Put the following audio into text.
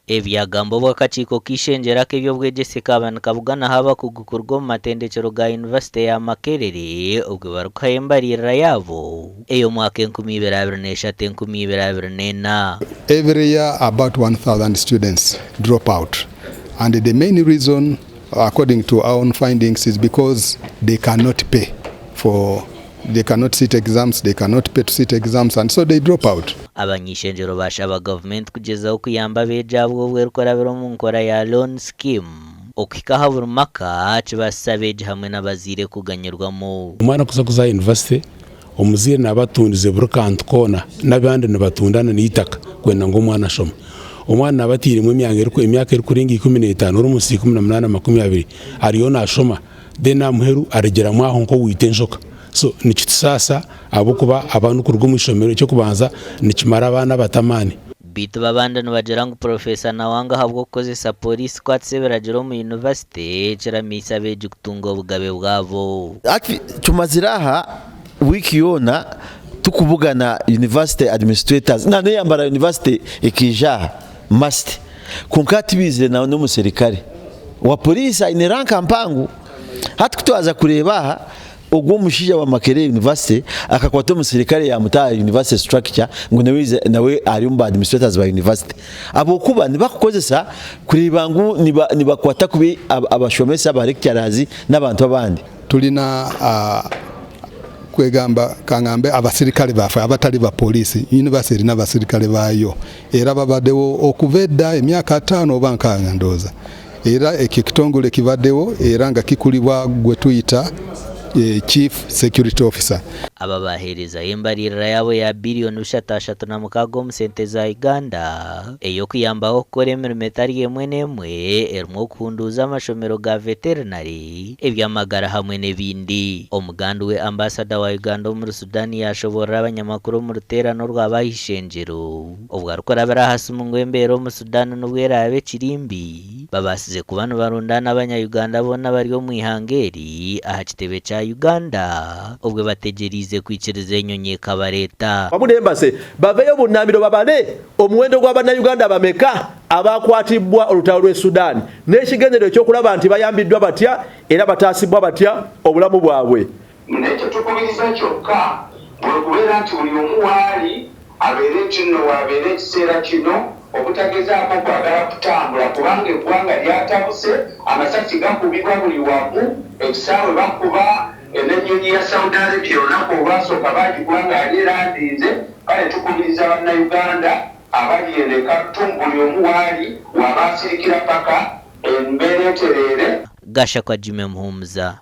Ebi byagambwa obu akakiiko k'eishengyero ak'eby'obwegyese kaaba nikabuganaho abakugu kuruga omu matendekyero ga yunivasite ya Makerere obwo barikuhayo embariirira yaabo ey'omwaka 2023, 2024. Every year about 1000 students drop out and the main reason according to our own findings is because they cannot pay for They cannot sit exams, they cannot pay to sit exams and so they drop out. Abany'eishengyero baashaba gavumenti kugyezaho kuyamba abeegi abo obwo erikurabira omu nkora ya Loan Scheme okuhika aha buri maka kibaasise abeegi hamwe n'abazaire kuganyirwamu. Omwana kuza kuza aha yunivasite, omuzaire naaba atundize buri kantu koona n'abandi nibatunda na n'eitaka kwenda ngu omwana ashome. Omwana naaba atairemu emyaka erikurenga 15 almost 18, 20 ariyo naashoma. Then aha muheru arugyeramu aho nk'owaita enjoka. So nikitusaasa ahabw'okuba abaana kuruga omu ishomero eky'okubanza nikimara abaana abato amaani. Beitu abandi nibagira ngu Purofeesa Nawanga ahabw'okukozesa pooriisi kukwatisa ebiragiro omu yunivasite kiramiise abeegi kutunga obugabe bwabo. Hati tumazire aha wiiki yoona tukubugana university administrators na n'eyambara university ekaija aha must kwonka hati baizire na n'omuserikare wa police aine rank mpango. Hati kutwaza kureeba aha ogwo omushaija wa Makerere University akakwata omuserikare yamuta aha university structure ngu nawe nawe ari omu ba administrators ba university ahabw'okuba nibakukozesa kureeba ngu nibakwata kubi abashomesa aba lecturers n'abantu abandi. Tulina kwegamba kangambe abasirikale baffe abatali ba police, university erina abasirikale baayo era babadewo okuva edda emyaka atano oba nkaaga ndowooza. Era ekyo ekitongole kibaddewo era nga kikulibwa gwe tuyita Chief Security Officer. Aba baaheerezayo embariirira yaabo ya biiriyoni bishatu ashatu na mukaaga omu sente za Uganda ey'okuyambaho okukora emirimo etari emwe n'emwe erimu okuhunduuza amashomero ga veterinary, eby'amagara hamwe n'ebindi. Omugandi we Ambasada wa Uganda omuri Sudan yaashoboorora abanyamakuru omu ruteerane orwaba aha ishengyero. Obwo arikurabira aha simu ngu embeera omu Sudan n'obu eraabe ekiri mbi, babaasize kuba nibarundaana abanya-Uganda boona abari omu ihanga eri aha kitebe kya Uganda obwo bategyereize kwikiriza enyonyi ekabareeta. Wamu n'embase baveeyo bunnambiro babale omuwendo gwa Bannayuganda bameka abaakwatibbwa olutalo lw'e Sudan n'ekigendererwa eky'okulaba nti bayambiddwa batya era bataasibbwa batya obulamu bwabwe. Naye kye tukubiriza kyokka bwe kubeera nti buli omu waali abeere nti nno waabeera ekiseera kino obutagezaako kwagala kutambula kubanga eggwanga lyatabuse, amasasi gakubibwa buli wamu, ekisaawe bakuba, n'ennyonyi ya Saudi Arabia olunaku olwasooka baagikuba nga yali erandinze, kale tukubiriza Bannayuganda abali eno e Khartoum buli omu waali waaba asirikira paka embeera etereere. Gashakwa Jimmy Muhumuza.